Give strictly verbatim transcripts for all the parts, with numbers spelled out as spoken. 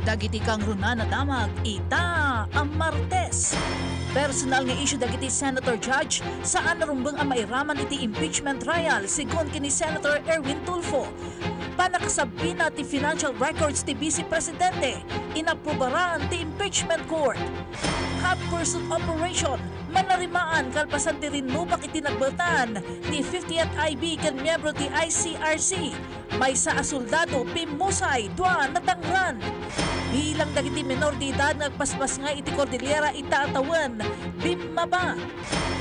Dagiti kangrunaan a damag ita a Martes. Personal nga issue dagiti senator judge, saan a rumbeng a mairaman iti impeachment trial, segun ken ni Senator Erwin Tulfo. Panakasubpoena ti financial records ti Vice Presidente, inaprubaran ti impeachment court. Hot pursuit operation, manarimaan kalpasan ti rinnubak iti nagbetan ni fiftieth I B ken miyembro ti I C R C. Maysa a soldado pimmusay, dua natangran. Bilang dagiti menor de edad nga agpaspas nga iti Cordillera ita a tawen, bimmaba.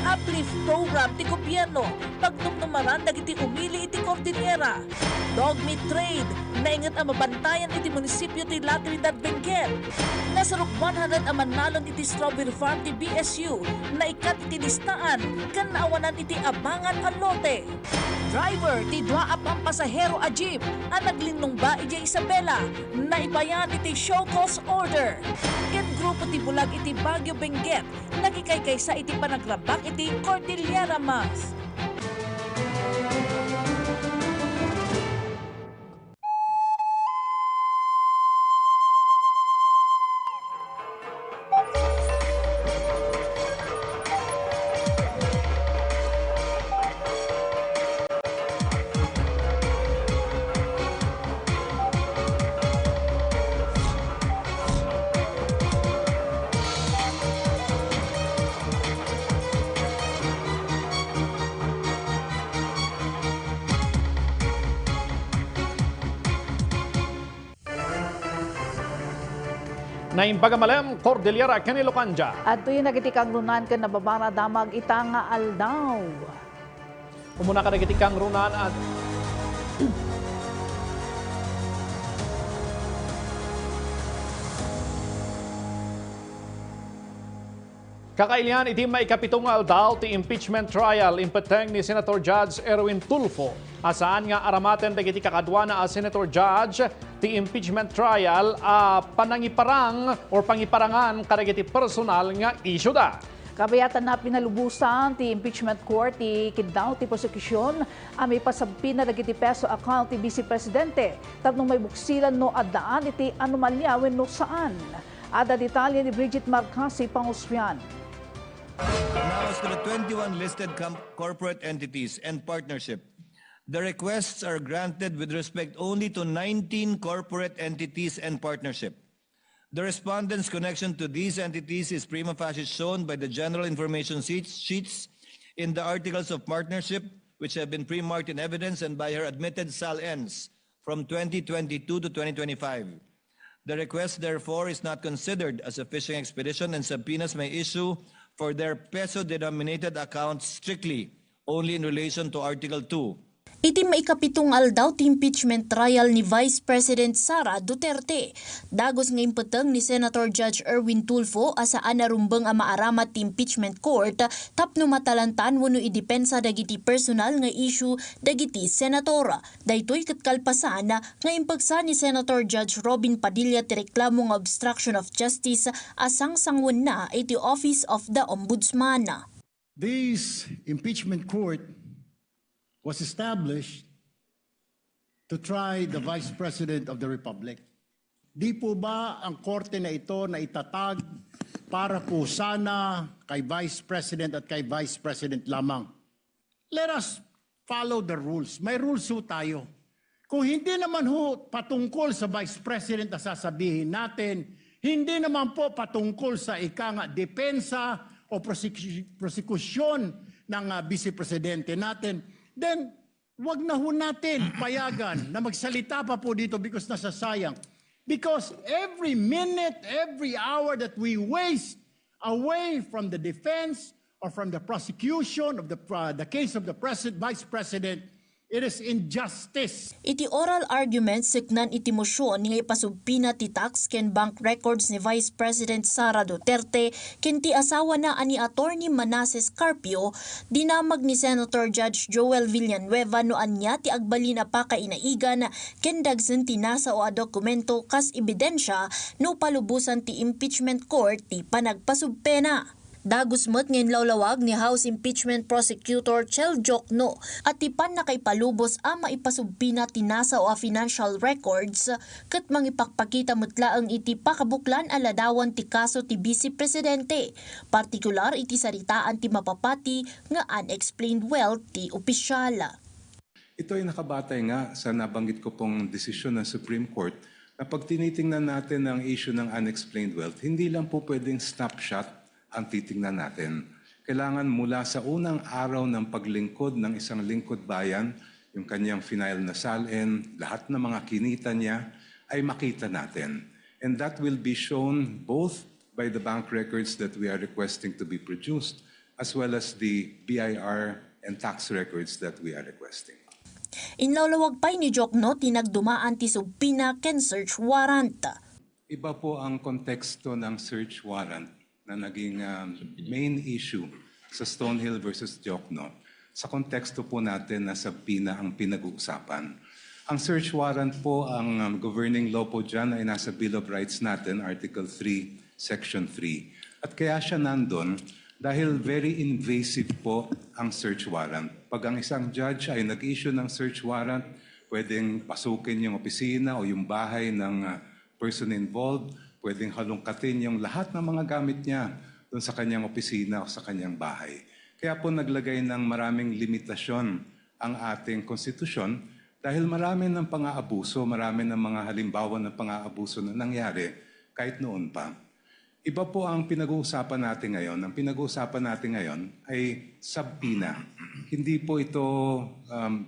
Uplift program ti gobierno, pagnumnumaran dagiti umili iti Cordillera. Dog meat trade, nainget a mabantayan iti munisipio ti La Trinidad Benguet. Nasarok one hundred a mannalon iti strawberry farm ti B S U, naikkat iti listaan, ken naawanan iti abangan a lote. Driver ti dua a pampasahero a jeep a naglinnungba idiay Isabela, naipayan iti show cause order. Ket grupo ti bulag iti Baguio Benguet, nakikaykaysa iti panagrabak iti Cordillera Month. Naimbag a malem, Cordillera ken Ilocandia. Adtoyen dagiti kangrunaan ken nababara a damag ita nga aldaw. Umuna kadagiti kangrunaan a Kakailian iti maikapito nga aldaw ti impeachment trial, impetteng ni Senator Judge Erwin Tulfo a saan nga aramaten dagiti kakaduana a senator judge ti impeachment trial a panangiparang or pangiparangan kadagiti personal nga issueda. Kabayatanna, pinalubosan ti impeachment court ti kiddaw ti prosecution a maipasubpoena dagiti PESO account ti Vice Presidente tapno maibuksilan no addaan iti anomalia wenno saan. Adda detalye ni Bridget Marcasi Pangoswian. Now, as to the twenty-one listed com-, corporate entities and partnership, the requests are granted with respect only to nineteen corporate entities and partnership. The respondent's connection to these entities is prima facie shown by the general information sheets, sheets in the articles of partnership, which have been pre-marked in evidence, and by her admitted SALNs from twenty twenty-two to twenty twenty-five. The request, therefore, is not considered as a fishing expedition, and subpoenas may issue for their peso-denominated accounts strictly only in relation to Article two. Iti maikapito nga aldaw ti impeachment trial ni Vice President Sara Duterte, dagus nga impetteng ni Senator Judge Erwin Tulfo a saan a rumbeng a maaramat ti impeachment court tapno matalantan wenno idepensa dagiti personal nga issue dagiti senator. Daytoy ket kalpasan nga impeksa ni Senator Judge Robin Padilla ti reklamo nga obstruction of justice a sangsanguenna iti Office of the Ombudsman. This impeachment court was established to try the Vice President of the Republic. Di po ba ang korte na ito na itatag para po sana kay Vice President at kay Vice President lamang? Let us follow the rules. May rules ho tayo. Kung hindi naman ho patungkol sa Vice President ang sasabihin natin, hindi naman po patungkol sa ika nga depensa o prosek-, prosekusyon ng, ah, Vice Presidente natin, then wag na ho natin payagan na magsalita pa po dito because nasasayang. Because every minute, every hour that we waste away from the defense or from the prosecution of the, uh, the case of the President, Vice President, it is injustice. Iti oral argument, seknan iti motion nga ipasubpina ti tax ken bank records ni Vice President Sara Duterte ken ti asawana a ni Attorney Manases Carpio, dinamag ni Senator Judge Joel Villanueva no ania ti agbalin a pakainaigan ken dagsen ti nasao a dokumento kas ebidensia no palubosan ti impeachment court ti panagpasubpena. Dagus met nga inlawlawag ni House Impeachment Prosecutor Chel Diokno a ti pannakaipalubos a maipasubpina ti nasaw a financial records ket mangipakpakita met laeng iti pakabuklan a ladawan ti kaso ti Vice Presidente, partikular iti saritaan ti mapapati nga unexplained wealth ti opisyal. Ito ay nakabatay nga sa nabanggit ko pong desisyon ng Supreme Court na pag tinitingnan natin ang issue ng unexplained wealth, hindi lang po pwedeng snapshot ang titingnan natin. Kailangan mula sa unang araw ng paglingkod ng isang lingkod bayan, yung kanyang final na salin, lahat ng mga kinita niya ay makita natin. And that will be shown both by the bank records that we are requesting to be produced as well as the B I R and tax records that we are requesting. Inlawlawag pay ni Diokno ti nagdumaan ti subpina ken search warrant. Iba po ang konteksto ng search warrant na naging, um, main issue sa Stonehill versus Diokno sa konteksto po natin na subpina ang pinag-uusapan. Ang search warrant po, ang, um, governing law po dyan ay nasa Bill of Rights natin, Article three, Section three. At kaya siya nandun dahil very invasive po ang search warrant. Pag ang isang judge ay nag-issue ng search warrant, pwedeng pasukin yung opisina o yung bahay ng, ah, person involved, pwedeng halungkatin yung lahat ng mga gamit niya doon sa kanyang opisina o sa kanyang bahay. Kaya po naglagay ng maraming limitasyon ang ating konstitusyon dahil marami ng pang-aabuso, marami ng mga halimbawa ng pang-aabuso na nangyari kahit noon pa. Iba po ang pinag-uusapan natin ngayon. Ang pinag-uusapan natin ngayon ay subpoena. Hindi po ito, um,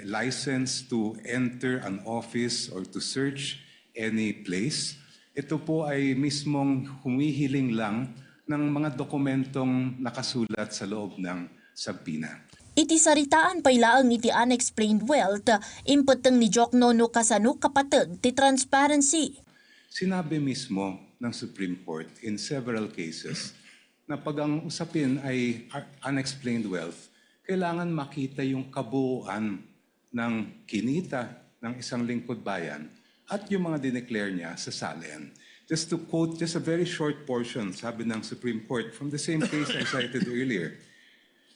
license to enter an office or to search any place. Ito po ay mismong humihiling lang ng mga dokumentong nakasulat sa loob ng subpoena. Iti saritaan pay laeng iti unexplained wealth, impetteng ni Diokno no kasano kapateg ti transparency. Sinabi mismo ng Supreme Court in several cases na pag ang usapin ay unexplained wealth, kailangan makita yung kabuuan ng kinita ng isang lingkod bayan at yung mga dineclare niya sa salin. Just to quote just a very short portion, sabi ng Supreme Court from the same case I cited earlier,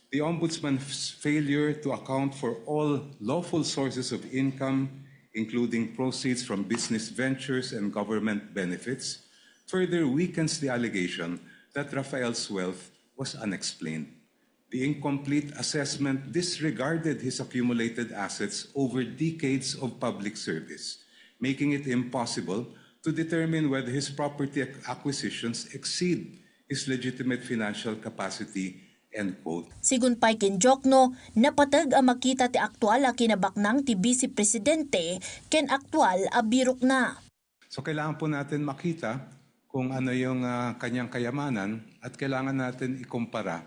the Ombudsman's failure to account for all lawful sources of income, including proceeds from business ventures and government benefits, further weakens the allegation that Rafael's wealth was unexplained. The incomplete assessment disregarded his accumulated assets over decades of public service, making it impossible to determine whether his property ac-, acquisitions exceed his legitimate financial capacity, end quote. Sigun pay ken Diokno, napateg a makita ti aktual a kinabaknang ti Vice Presidente ken aktual a birokna. So, kailangan po natin makita kung ano yung, ah, kanyang kayamanan at kailangan natin ikumpara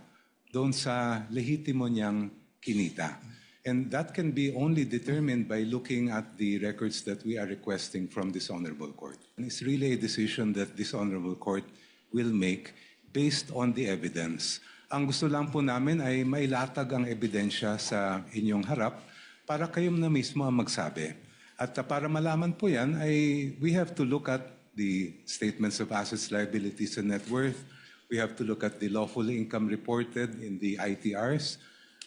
doon sa lehitimo niyang kinita. And that can be only determined by looking at the records that we are requesting from this honorable court. And it's really a decision that this honorable court will make based on the evidence. Ang gusto lang po namin ay mailatag ang ebidensya sa inyong harap para kayo na mismo ang magsabi. At, ah, para malaman po yan ay we have to look at the statements of assets, liabilities, and net worth. We have to look at the lawful income reported in the I T Rs.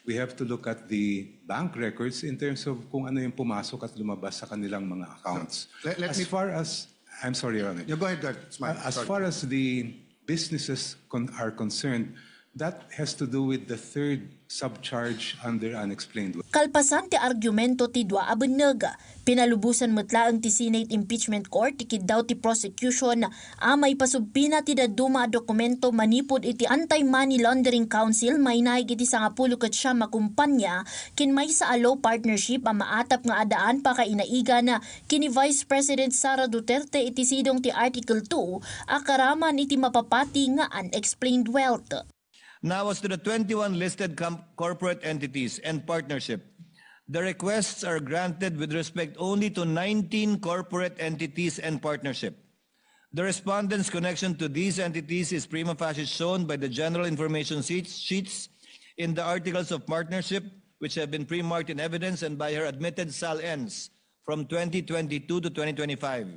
We have to look at the bank records in terms of kung ano yung pumasok at lumabas sa kanilang mga accounts. Let, let As me far as, I'm sorry, Your Honor. Yeah, go ahead, go ahead. It's mine. As Sorry. far as the businesses con-, are concerned, that has to do with the third subcharge under unexplained wealth. Kalpasan ti argumento ti dua a benneg, pinalubosan met laeng ti Senate Impeachment Court ti kiddaw ti prosecution a maipasubpina ti dadduma a dokumento manipud iti Anti-Money Laundering Council mainaig iti sangapulo ket siam a kumpanya ken maysa a law partnership a maatap nga addaan pakainaigan ken ni Vice President Sara Duterte iti sidong ti Article two a karaman iti mapapati nga unexplained wealth. Now, as to the twenty-one listed com-, corporate entities and partnership, the requests are granted with respect only to nineteen corporate entities and partnership. The respondent's connection to these entities is prima facie shown by the general information sheets, sheets in the articles of partnership, which have been pre-marked in evidence, and by her admitted salins from twenty twenty-two to twenty twenty-five.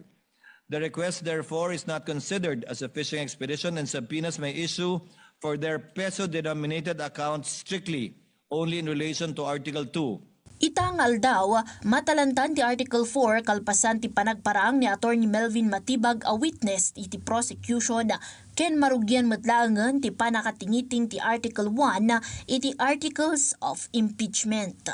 The request, therefore, is not considered as a fishing expedition, and subpoenas may issue for their peso-denominated accounts strictly only in relation to Article two. Ita nga aldaw, matalantan ti Article four kalpasan ti panagparang ni Attorney Melvin Matibag a witness iti prosecution ken marugian met laengen ti pannakatingiting ti Article one iti Articles of Impeachment.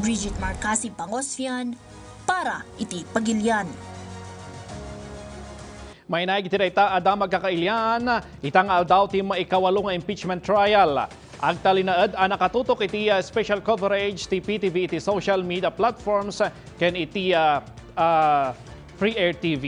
Bridget Marcasi Pangosfian para iti Pagilian. Mainaig iti dayta a damag kakailian, ita nga aldaw ti maikawalo nga impeachment trial. Agtalinaed a nakatutok iti ah, special coverage ti P T V iti social media platforms ken iti ah, ah, Free Air T V.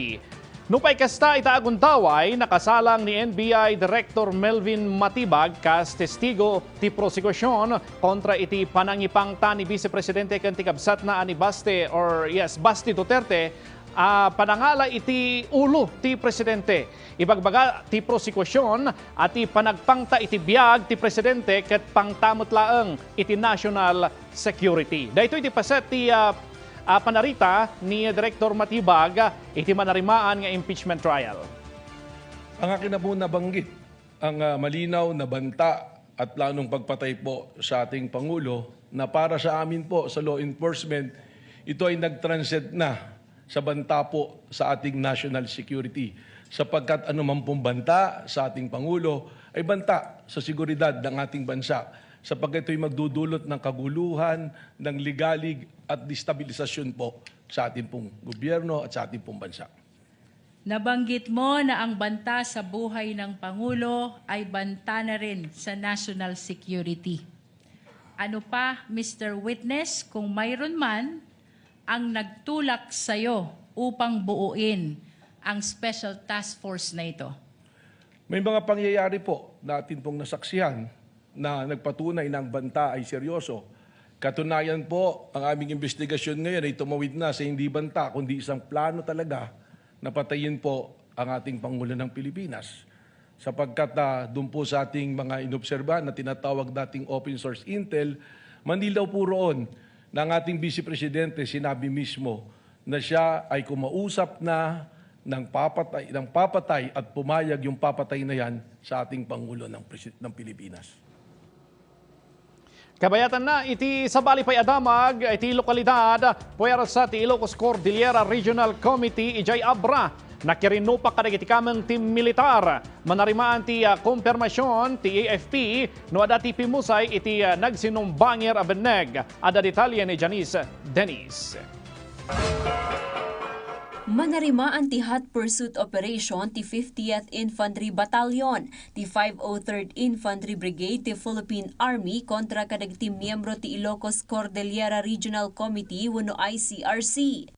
Nupay kasta, ita a gundaway, nakasalang ni N B I Director Melvin Matibag kas testigo ti prosekusion kontra iti panangipangta ni Vice Presidente ken ti kabsatna a ni Baste, or yes, Basti Duterte, a panangala iti ulo ti presidente. Ibagbaga ti prosekusion a ti panagpangta iti biag ti presidente ket pangta met laeng iti national security. Daytoy ti paset ti ah, ah, panarita ni Director Matibag iti manarimaan nga impeachment trial. Ang akin na po nabanggit, ang ah, malinaw na banta at planong pagpatay po sa ating Pangulo na para sa amin po sa law enforcement, ito ay nag-transcend na sa banta po sa ating national security. Sapagkat anuman pong banta sa ating Pangulo ay banta sa seguridad ng ating bansa, sapagkat ito'y magdudulot ng kaguluhan, ng ligalig at destabilisasyon po sa ating pong gobyerno at sa ating pong bansa. Nabanggit mo na ang banta sa buhay ng Pangulo ay banta na rin sa national security. Ano pa, Mister Witness, kung mayroon man ang nagtulak sa'yo upang buuin ang special task force na ito? May mga pangyayari po na atin pong nasaksihan na nagpatunay na ang banta ay seryoso. Katunayan po, ang aming investigasyon ngayon ay tumawid na sa hindi banta kundi isang plano talaga na patayin po ang ating Pangulo ng Pilipinas. Sapagkat uh, doon po sa ating mga inobserbahan na tinatawag dating open source intel, manlilaw po roon na ang ating Vice Presidente sinabi mismo na siya ay kumausap na ng papatay, ng papatay at pumayag yung papatay na yan sa ating Pangulo ng, ng Pilipinas. Kabayatan na iti sabali pay a damag iti lokalidad, puwersa ti Ilocos Cordillera Regional Committee idiay Abra. Nakirinupak kadagiti kameng ti militar. Manarimaan ti ah, kumpirmasion ti A F P no adda ti pimmusay iti ah, nagsinumbangir a benneg. Adda detalye ni Janice Dennis. Manarimaan ti hot pursuit operation ti fiftieth Infantry Battalion, ti five oh third Infantry Brigade ti Philippine Army kontra kadagiti miyembro ti Ilocos Cordillera Regional Committee wenno I C R C.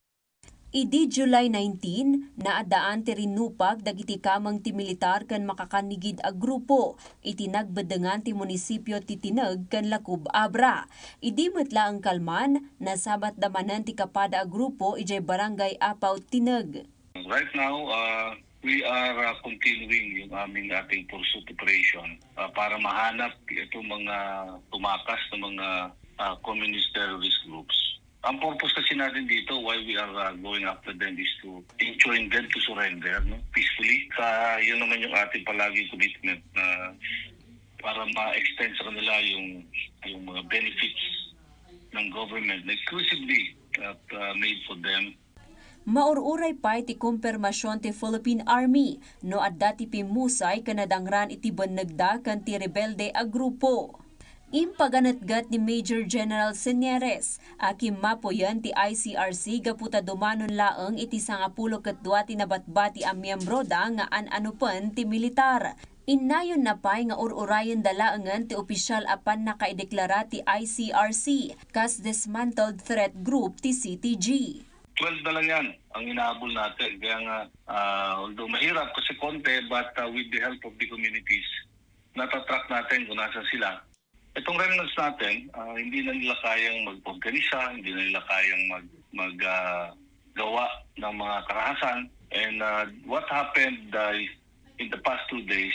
Idi July nineteen, naaddaan ti rinnupak dagiti kameng ti militar ken makakannigid a grupo iti nagbeddengan ti munisipio ti Tineg ken Lacob Abra. Idi met laeng kalman, nasabatda manen ti kapada a grupo idiay Barangay Apaw, Tineg. Right now, uh, we are uh, continuing yung aming ating pursuit operation uh, para mahanap itong mga tumakas na mga uh, communist terrorist groups. Ang purpose kasi natin dito, why we are uh, going after them is to enjoin them to surrender no? peacefully. Sa yun naman yung ating palaging commitment na para ma-extend sa kanila yung yung mga benefits ng government na exclusively uh, made for them. Maur-uray pay ti kumpirmasion ti Philippine Army no adda ti pimmusay ken nadangran iti bennegda ken ti rebelde a grupo. Impaganetget ni Major General Señeres a kimmapuyen ti I C R C gapu ta dumanon laeng iti sangapulo ket dua ti nabatbati a miembroda nga an-anupen ti militar. Innayonna pay nga ur-urayenda laengen ti opisial a pannakaideklara ti I C R C kas dismantled threat group ti C T G. Twelve na lang yan ang inaabol natin. Kaya nga, uh, although mahirap kasi konti, but uh, with the help of the communities, natatrack natin kung nasa sila. Itong remnants natin, uh, hindi na nila kayang mag-organisa, hindi na nila kayang mag, mag uh, gawa ng mga karahasan. And uh, what happened uh, in the past two days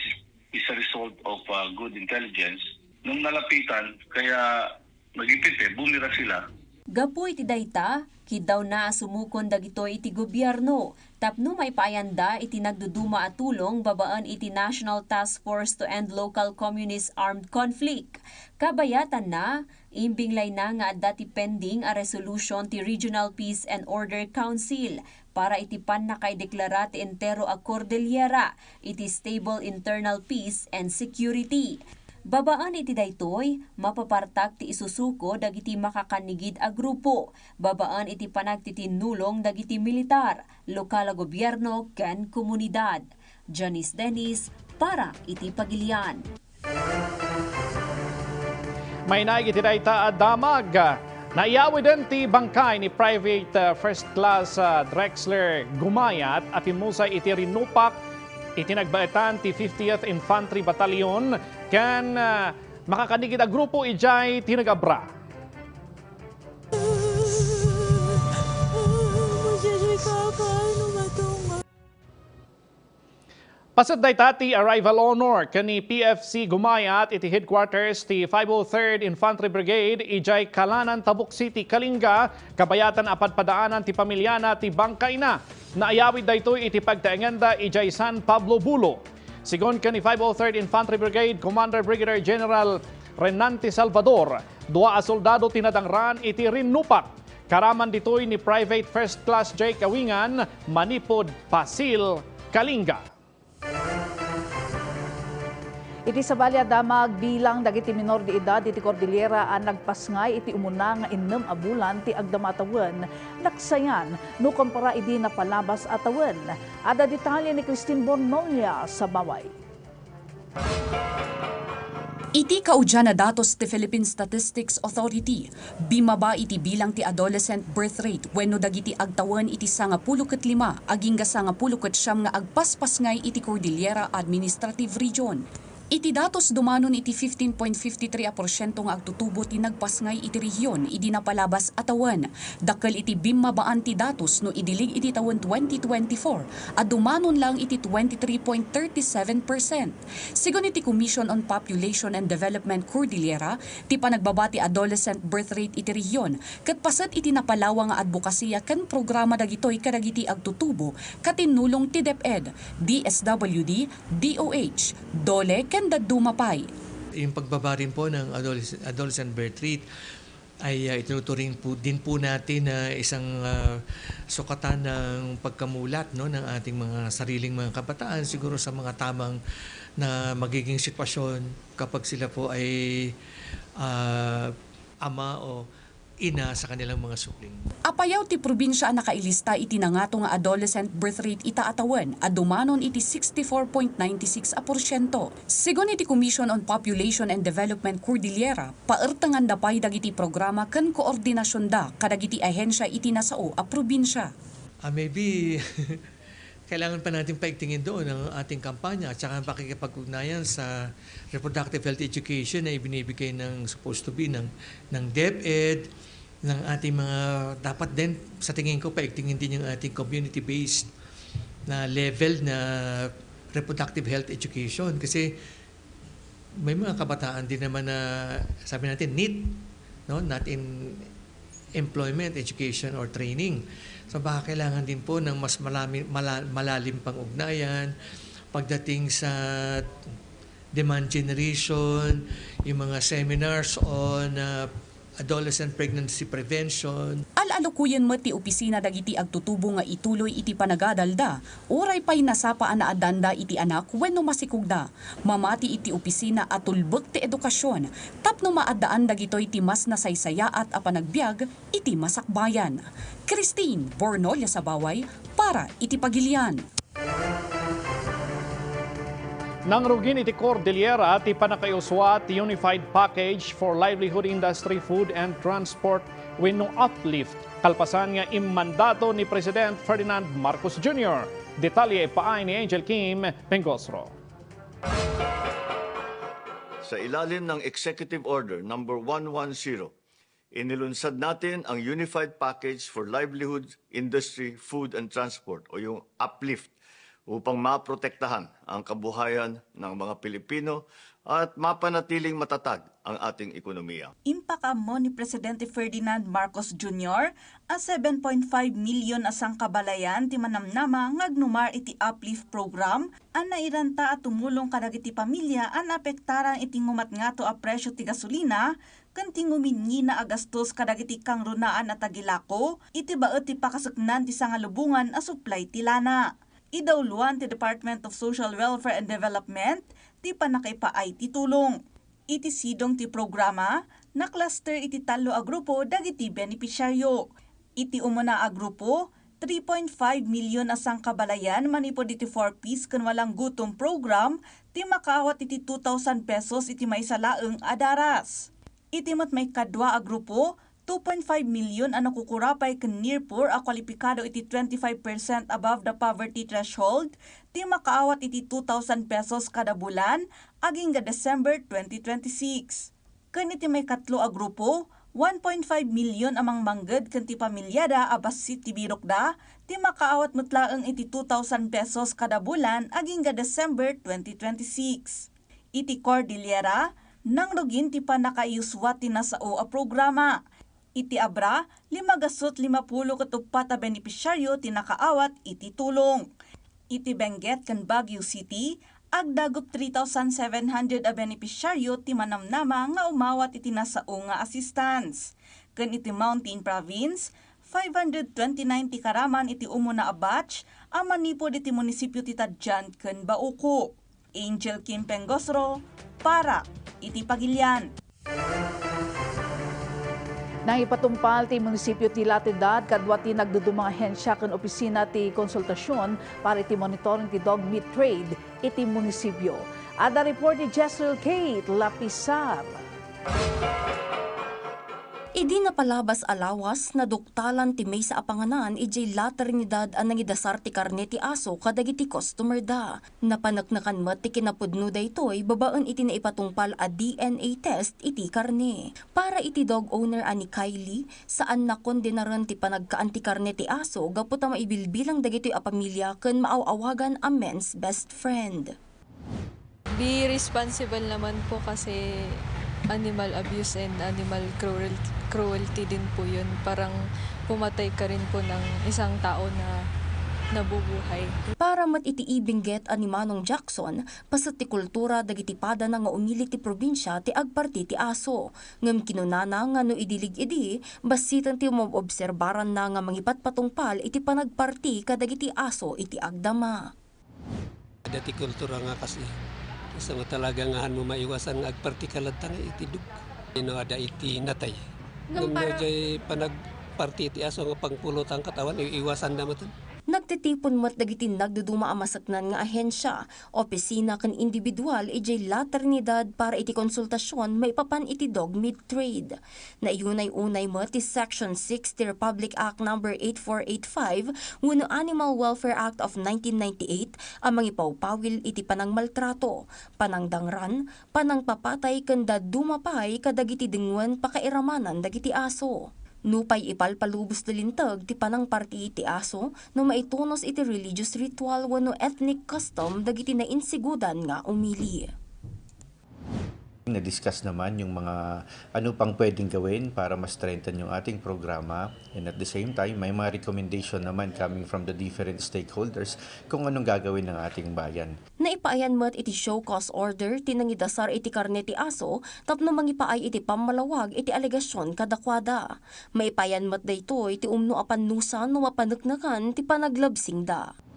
is a result of uh, good intelligence. Nung nalapitan, kaya nagipit eh, bumira sila. Gapu iti dayta, kiddawna a sumukon dagitoy iti gobierno tapno maipaayanda iti nagduduma a tulong babaen iti National Task Force to End Local Communist Armed Conflict. Kabayatanna, imbinglayna nga adda ti pending a resolution ti Regional Peace and Order Council para iti pannakaideklara ti entero a Cordillera iti stable internal peace and security. Babaen iti daytoy, mapapartak ti isusuko dagiti makakannigid a grupo, babaen iti panagtitinnulong dagiti militar, lokal a gobierno ken komunidad. Janice Dennis para iti Pagilian. Mainaig iti dayta a damag. Naiyawiden ti bangkay ni Private, uh, First Class, uh, Drexler Gumayat a pimmusay iti rinupak iti nagbaetan ti fiftieth Infantry Battalion ken, uh, makakannigid a grupo idiay Tinag-Abra. Paset dayta ti arrival honor ken ni P F C Gumayat iti headquarters ti five oh third Infantry Brigade idiay Kalanan, Tabuk City, Kalinga, kabayatan a padpadaanan ti pamiliana ti bangkayna. Naayawid daytoy iti pagtaenganda idiay San Pablo Bulo. Sigun ken ni five oh third Infantry Brigade Commander Brigadier General Renante Salvador, dua a soldado ti nadangran iti rinnupak. Karaman ditoy ni Private First Class Jake Awingan, manipud Pasil, Kalinga. Iti sabali a damag, bilang dagiti minor de edad iti Cordillera a nagpasngay iti umuna nga innem a bulan ti agdama a tawen, naksayan no kumpara idi napalabas a tawen. Adda detalye ni Christine Bornolia Sabaway. Iti kaudian a datos ti Philippine Statistics Authority, bimmaba iti bilang ti adolescent birth rate wenno dagiti agtawen iti sangapulo ket lima agingga sangapulo ket siam nga agpaspasngay iti Cordillera Administrative Region. Iti datos, dumanon iti fifteen point fifty three a porsiento nga agtutubo ti nagpasngay iti rehiyon idi napalabas a tawen. Dakkel iti bimmabaan ti datos no idilig iti tawen twenty twenty-four a dumanon lang iti twenty-three point thirty-seven percent. Sigun iti Commission on Population and Development Cordillera, ti panagbaba ti adolescent birth rate iti rehiyon ket paset iti napalawa nga adbokasiya ken programa dagitoy kadagiti agtutubo, katinnulong ti DepEd, D S W D, D O H, DOLE ken dadduma pay. Yung pagbaba rin po ng adoles-, adolescent birth rate ay, ah, itinuturing po, din po natin na isang, ah, sukatan ng pagkamulat, no, ng ating mga sariling mga kabataan siguro sa mga tamang na magiging sitwasyon kapag sila po ay, ah, ama o ina sa kanilang mga supling. Apayaw ti probinsia a nakailista iti nangato nga adolescent birth rate ita a tawen a dumanon iti sixty-four point ninety-six a porsiento. Sigun iti Commission on Population and Development Cordillera, paertenganda pay dagiti programa ken koordinasionda kadagiti ahensia iti nasao a probinsia. Ah, maybe kailangan pa natin paigtingin doon ang ating kampanya at saka ang pakikipag-ugnayan sa reproductive health education na ibinibigay ng, supposed to be, ng, ng DepEd, ng ating mga, dapat din, sa tingin ko, paigtingin din yung ating community-based na level na reproductive health education. Kasi may mga kabataan din naman na, sabi natin, NEET, no? Not in employment, education, or training. So, baka kailangan din po ng mas malami-, mala-, malalim pang ugnayan pagdating sa demand generation, yung mga seminars on, uh, adolescent pregnancy prevention. Al-alukuyen met ti opisina dagiti agtutubo nga ituloy iti panagadalda, uray pay nasapa a naadanda iti anak wenno masikogda. Mamati iti opisina a tulbek ti edukasion tapno maaddaan dagitoy ti mas nasaysayaat a panagbiag iti masakbayan. Christine Bornolia Sabaway para iti Pagilian. Nangrugin iti Cordillera ti pannakaiusua ti Unified Package for Livelihood Industry, Food and Transport wenno uplift, kalpasan nga immandato ni President Ferdinand Marcos Junior. Detalye ipaay ni Angel Kim Pengosro. Sa ilalim ng Executive Order number one one zero, inilunsad natin ang Unified Package for Livelihood, Industry, Food and Transport o yung uplift upang maprotektahan ang kabuhayan ng mga Pilipino at mapanatiling matatag ang ating ekonomiya. Impakaammo ni Presidente Ferdinand Marcos Junior a seven point five million a sangkabalayan ti manamnama nga agnumar iti Uplift Program a nairanta a tumulong kadagiti pamilia a naapektaran iti ngumatngato a presio ti gasolina ken ti nguminngina a gastos kadagiti kangrunaan a tagilako iti baet ti pakaseknan ti sangalubongan a supply ti lana. Idawluan ti Department of Social Welfare and Development ti pannakaipaay ti tulong. Iti sidong ti programa, na-cluster iti tallo a grupo dagiti benepisyaryo. Iti umuna a grupo, three point five million a sangkabalayan manipud iti Four Ps ken Walang Gutom Program ti makaawat iti two thousand pesos iti maysa laeng a daras. Iti met maikadua a grupo, two point five million a nakukurapay ken near poor a kwalipikado iti twenty-five percent above the poverty threshold ti makaawat iti two thousand pesos kada bulan agingga December twenty twenty-six. Ken iti maikatlo a grupo, one point five million a mangmangged ken ti pamiliada a bassit ti birokda ti makaawat met laeng iti two thousand pesos kada bulan agingga December twenty twenty-six. Iti Cordillera, nangrugin ti pannakaiyuswa ti nasao a programa. Iti Abra, lima gasut limapulo ket uppat a benepisyaryo ti nakaawat iti tulong. Iti Benguet ken Baguio City, agdagup three thousand seven hundred a benepisyaryo ti manamnama nga umawat iti nasao nga assistance. Ken iti Mountain Province, five hundred twenty-nine ti karaman iti umuna a batch a manipud iti munisipyo ti Tadian ken Bauco. Angel Kim Pengosro para iti Pagilian. Nangipatungpal ti munisipyo ti Latedad kadua ti nagduduma nga ahensya ken opisina ti konsultasion para iti monitoring ti dog meat trade iti munisipyo. Adda report ni Jezreel Kate Lapisar. Idi napalabas a lawas, naduktalan ti maysa a panganan idiay La Trinidad a nangidasar ti karne ti aso kadagiti customer da. Napaneknekan met ti kinapudno daytoy babaen iti naipatungpal a D N A test iti karne. Para iti dog owner a ni Kylie, saan na kondenaren ti panagkaan ti karne ti aso gapu ta maibilbilang dagitoy a pamilya ken maaw-awagan a men's best friend. Be responsible naman po kasi animal abuse and animal cruel-, cruelty din po yun. Parang pumatay ka rin po ng isang tao na nabubuhay. Para met iti ibingget a ni Manong Jackson, paset ti kultura dagiti padana nga umili ti probinsia ti agparti ti aso. Ngem kinunana nga no idilig idi, bassiten ti maobserbaranna nga mangipatpatungpal iti panagparti kadagiti aso iti agdama. Adda ti kultura nga kas-, isu nga talaga nga han mo maiwasan nga agparti ka latta nga iti dog. No adda iti natay. Ngem ngem no para diay panagparti iti aso nga pangpulotang katawan, iiwasan da maten. Nagtitipon met dagiti nagduduma a maseknan nga ahensya, opisina ken individual idiay La Trinidad para iti konsultasion maipapan iti dog meat trade. Naiyunay-unay met ti Section six ti Republic Act Number eight four eight five wenno Animal Welfare Act of nineteen ninety-eight a mangipawpawil iti panangmaltrato, panangdangran, panangpapatay ken dadduma pay kadagiti dengwen pakairamanan dagiti aso. Nupay ipalpalubos ti linteg ti panangparti iti aso no maitunos iti religious ritual wenno ethnic custom dagiti nainsigudan nga umili. Na-discuss naman yung mga ano pang pwedeng gawin para ma-strengthen yung ating programa. And at the same time, may mga recommendation naman coming from the different stakeholders kung anong gagawin ng ating bayan. Naipaayan met iti show cause order ti nangidasar iti karne ti aso tapno mangipaay iti pammalawag iti alegasion kadakuada. Maipayan met daytoy ti umno a pannusan no mapaneknekan ti panaglabsingda.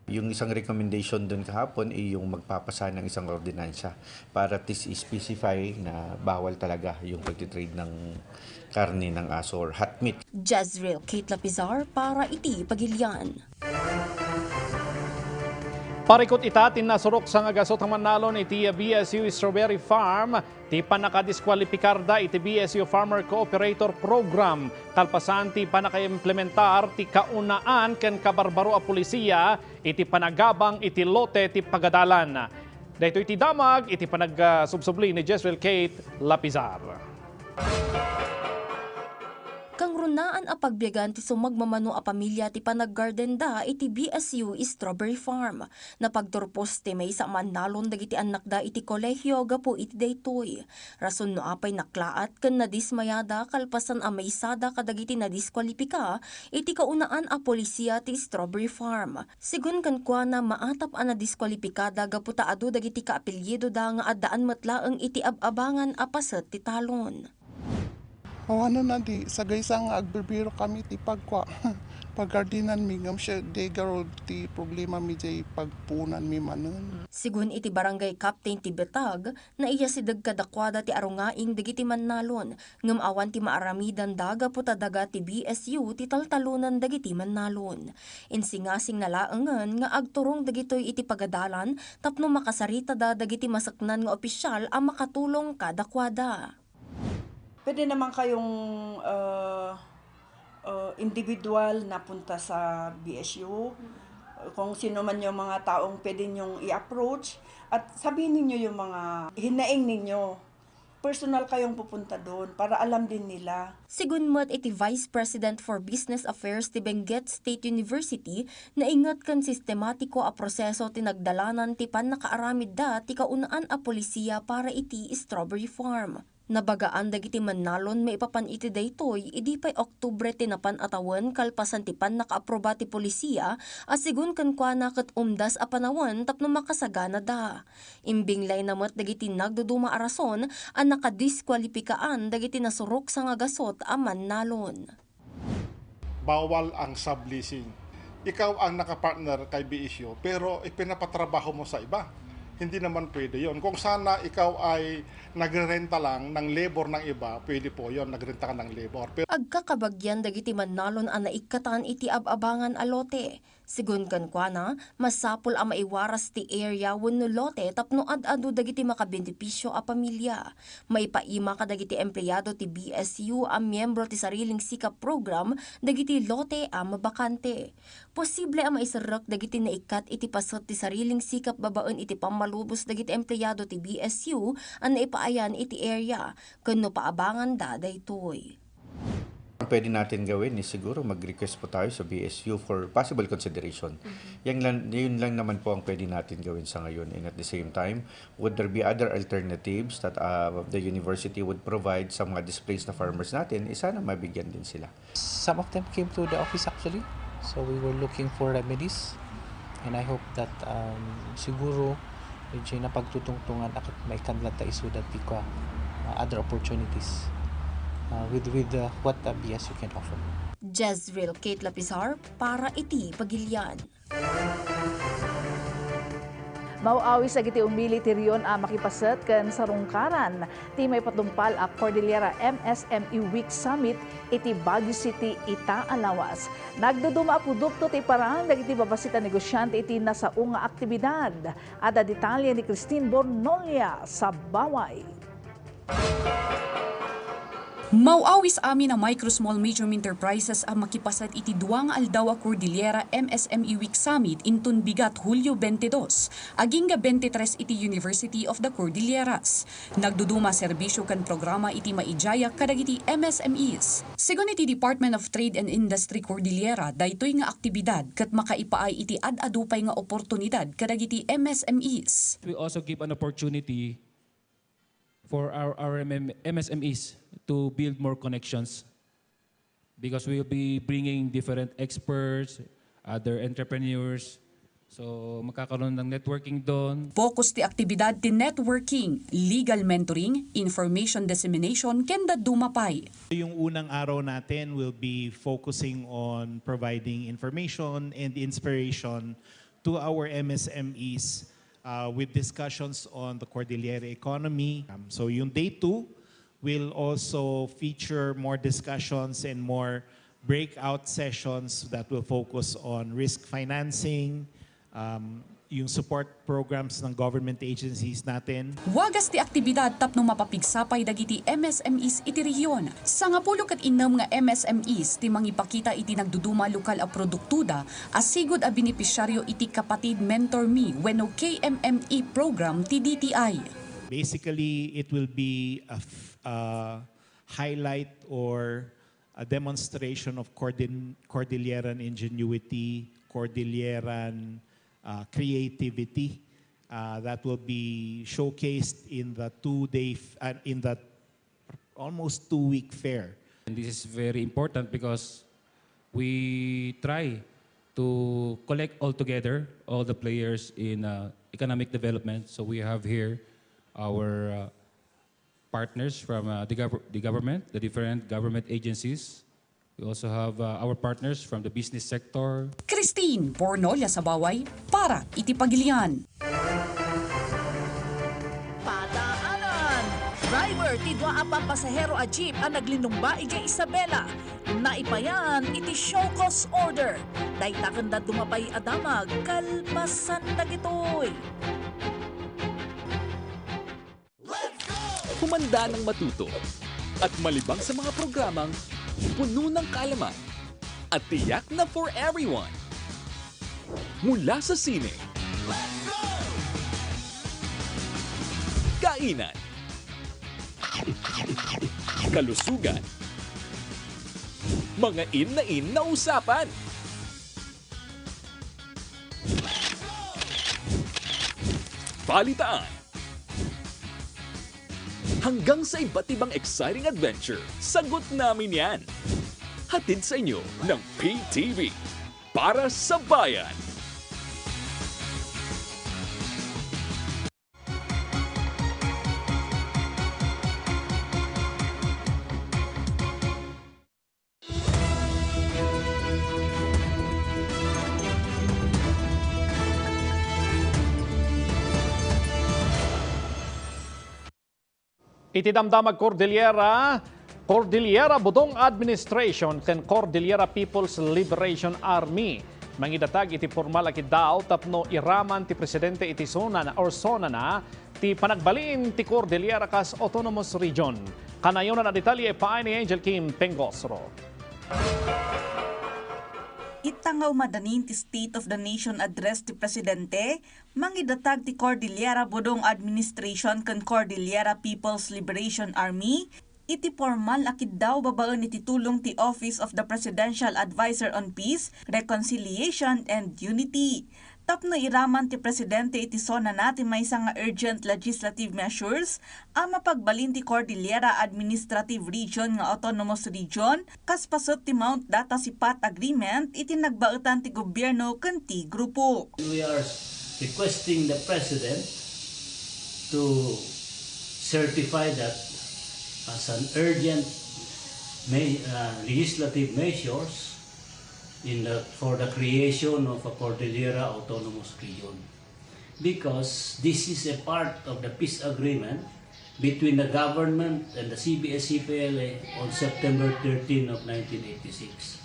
Yung isang recommendation dun kahapon ay yung magpapasa ng isang ordinansa para at least specify na bawal talaga yung pagtitrade ng karne ng aso or hot meat. Jezreel Kate Lapizar para iti Pagilian. Parikut ita ti nasurok sa nga gasot a mannalon iti B S U Strawberry Farm ti pannakadiskualipikarda iti B S U Farmer Cooperator Program, kalpasan ti pannakaimplementar ti kaunaan ken kabarbaro a pulisiya iti panagabang iti lote ti pagadalan. Daytoy ti damag iti panagsubsubli ni Jezreel Kate Lapizar. Kangrunan Naan a pagbiagan ti sumagmamano a pamilia ti panaggardenda iti B S U Strawberry Farm. Napagturpos ti maysa a mannalon dagiti annakda iti kolehio gapu iti daytoy. Rason no apay naklaat ken nadismayada kalpasan a maysada kadagiti nadiskualipika iti kaunaan a polisia ti Strawberry Farm. Sigun kenkuana, maatap a nadiskualipikada gapu ta adu dagiti kaapelyidoda nga addaan met laeng iti ab-abangan a paset ti talon. Awanen a di, sagaysa nga agbirbiro kami ti pagkua, paggardenanmi, ngem siya, di garud ti problema mi jay pagpuonanmi manen. Sigun iti barangay captain ti Betag, naiyasideg kadakuada ti arungaing dagiti mannalon, ngem awan ti maaramidanda gapu ta daga ti B S U ti taltalonan dagiti mannalon. Insingasingna laengen nga agturong dagitoy iti pagadalan tapno makasaritada dagiti maseknan nga opisial a makatulong kadakuada. Pwede naman kayong, ah, ah, individual na punta sa B S U. Kung sino man yung mga taong pwede niyong i-approach at sabihin ninyo yung mga hinaing ninyo. Personal kayong pupunta doon para alam din nila. Sigun met iti Vice President for Business Affairs ti Benguet State University, nainget ken sistematiko a proseso ti nagdalanan ti pannakaaramidda ti kaunaan a polisiya para iti strawberry farm. Nabagaan dagiti mannalon maipapan iti daytoy idi pay Oktubre ti napan a tawen kalpasan ti pannakaapruba ti polisiya a sigun kenkuana ket umdas a panawen tapno makasaganada. Imbinglayna met dagiti nagduduma a rason a nakadiskualipikaan dagiti nasuroksa nga gasut a mannalon. Bawal ang subleasing. Ikaw ang nakapartner kay B S U, pero ipinapatrabaho mo sa iba. Hindi naman pwede yon. Kung sana ikaw ay nagrerenta lang ng labor ng iba, pwede po yon, nagrenta ka ng labor. Pero agkakabagyan dagiti mannalon a naikkatan iti ab-abangan a lote. Sigun kenkuana, masapul a maiwaras ti area wenno lote tapno ad-adu dagiti makabenepisio a pamilya. Maipaima kadagiti empleado ti B S U a miyembro ti Sariling Sikap Program dagiti lote a mabakante. Posible a maiserrek dagiti naikkat iti paset ti Sariling Sikap babaen iti pammalubos dagiti empleado ti B S U a naipaayan iti area, ken no paabanganda daytoy. Ang pwede natin gawin is siguro mag-request po tayo sa B S U for possible consideration. Mhm. Yan lang, yun lang naman po ang pwede natin gawin sa ngayon. And at the same time, would there be other alternatives that, uh, the university would provide sa mga displaced na farmers natin? Eh, sana mabigyan din sila. Some of them came to the office actually. So we were looking for remedies. And I hope that, um, siguro medyo napagtutungtungan a ket maikkan latta isuda ti kua, uh, other opportunities, uh, with, with, uh, what a B S U can offer. Jezreel Kate Lapizar para iti Pagilian. Maw-awis dagiti umili ti rehiyon a makipaset ken sarungkaran ti maipatungpal a Cordillera M S M E Week Summit iti Baguio City ita a lawas. Nagduduma a produkto ti iparang dagiti babassit a negosyante iti nasao nga aktibidad. Adda detalye ni Christine Bornolia Sabaway. Maw-awis amin a micro, small, medium enterprises a makipaset iti dua nga aldaw a Cordillera M S M E Week Summit inton bigat Hulyo twenty-two, agingga twenty-three iti University of the Cordilleras. Nagduduma a serbisio ken programa iti maidiayak kadagiti M S M Es. Sigun iti Department of Trade and Industry Cordillera, daytoy nga aktibidad ket makaipaay iti ad-adu pay nga oportunidad kadagiti M S M Es. We also give an opportunity for our, our M M, M S M Es to build more connections. Because we'll be bringing different experts, other entrepreneurs. So, magkakaroon ng networking doon. Focus ti aktibidad ti networking, legal mentoring, information dissemination, ken dadduma pay. Yung unang araw natin will be focusing on providing information and inspiration to our M S M Es, uh, with discussions on the Cordillera economy. Um, so yung day two will also feature more discussions and more breakout sessions that will focus on risk financing, um, yung support programs ng government agencies natin. Wagas ti aktibidad tapno mapapigsa pay dagiti M S M Es iti rehiyon. Sangapulo ket innem nga M S M Es ti mangipakita iti nagduduma a lokal a produktoda a sigud a benepisiario iti Kapatid Mentor Me wenno K M M E program ti D T I. Basically, it will be a f-, a highlight or a demonstration of Cordin-, Cordilleran ingenuity, Cordilleran, uh, creativity, uh, that will be showcased in the two-day f-, uh, in the almost two-week fair. And this is very important because we try to collect all together all the players in, uh, economic development. So we have here our, uh, partners from, uh, the gov-, the government, the different government agencies. We also have, uh, our partners from the business sector. Christine Bornolia Sabaway para iti Pagilian. Pataanan! Driver ti dua a papasahero a jeep a naglinumba idiay Isabela, naipayan iti show cause order. Dayta ken dadduma pay a damag kalpasan dagitoy. Humanda nang matuto at malibang sa mga programang puno ng kaalaman at tiyak na for everyone. Mula sa sine, kainan, kalusugan, mga in na in na usapan, balitaan, hanggang sa iba't ibang exciting adventure, sagot namin yan. Hatid sa inyo ng P T V, para sa bayan. Iti damdamag Cordillera, Cordillera Budong Administration ken Cordillera People's Liberation Army mangidatag iti pormal a kiddaw tapno iraman ti presidente iti sonana or sonana ti panagbalin ti Cordillera kas Autonomous Region. Kanayonan a detalye, paay ni Angel Kim Pengosro. Ita nga umadanin ti State of the Nation Address ti Presidente, mangidatag ti Cordillera Budong Administration ken Cordillera People's Liberation Army iti pormal a kiddaw babaen iti tulong ti Office of the Presidential Advisor on Peace, Reconciliation, and Unity. Tapno iraman ti presidente iti sonana ti maysa nga urgent legislative measures a mapagbalin ti Cordillera Administrative Region nga Autonomous Region, kas paset ti Mount Data Sipat Agreement iti nagbaetan ti gobierno ken ti grupo. We are requesting the President to certify that as an urgent me-, uh, legislative measures in the, for the creation of a Cordillera Autonomous Region. Because this is a part of the peace agreement between the government and the C B S C P L A on September thirteen of nineteen eighty-six.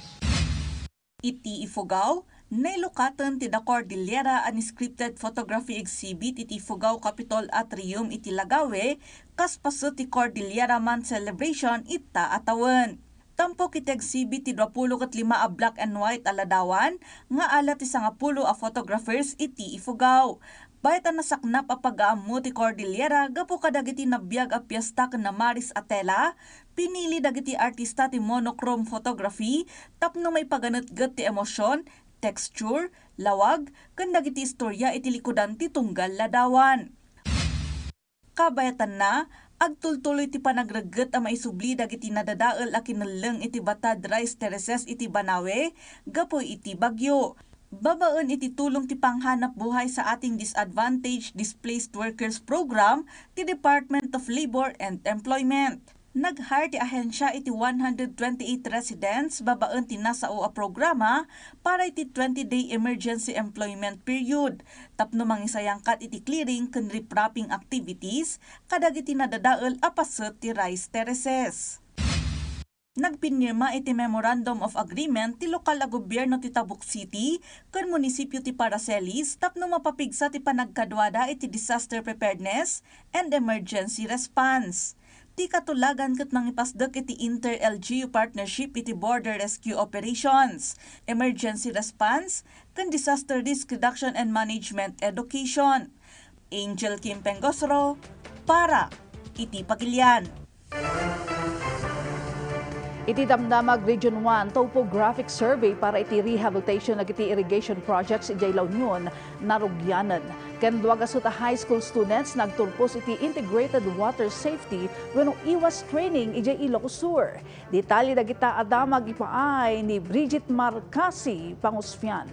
Iti Ifugao, nailukaten ti The Cordillera Unscripted Photography Exhibit iti Ifugao Capitol Atrium iti Lagawe, kas paset ti Cordillera Month Celebration ita a tawen. Tampok iti exhibit ti duapulo ket lima a black and white a ladawan nga ala ti sangapulo a photographers iti Ifugao. Bayat a nasaknap a pagaammo ti Cordillera gapu kadagiti nabiag a piesta ken namaris a tela, pinili dagiti artista ti monochrome photography tapno maipaganetget ti emosion, texture, lawag, ken dagiti istoria iti likudan ti tunggal ladawan. Kabayatanna, agtultuloy ti panagregget a maisubli dagiti nadadael a kinelleng iti batad rice terraces iti Banawe gapu iti bagyo. Babaen iti tulong ti panghanap buhay sa ating disadvantaged displaced workers program ti Department of Labor and Employment. Nag-hire ti ahensya iti one hundred twenty-eight residents babaen ti nasao a programa para iti twenty-day emergency employment period tapno mangisayangkat iti clearing ken riprapping activities kadagiti nadadael a paset ti rice terraces. Nagpinirma iti Memorandum of Agreement ti lokal a gobierno ti Tabuk City ken munisipyo ti Paracelis tapno mapapigsa ti panagkaduada iti disaster preparedness and emergency response. Ti katulagan ket mangipasdek iti inter-L G U partnership iti border rescue operations, emergency response, ken disaster risk reduction and management education. Angel Kim Pengosro para iti Pagilian. Iti Damdamag Region one Topographic Survey para iti rehabilitation dagiti irrigation projects idiay La Union, narugianen. Ken dua gasut a high school students nagturpos iti integrated water safety wenno iwas training idiay Ilocos Sur. Detalye dagita a damag ipaay ni Bridget Marcasi Pangusfian.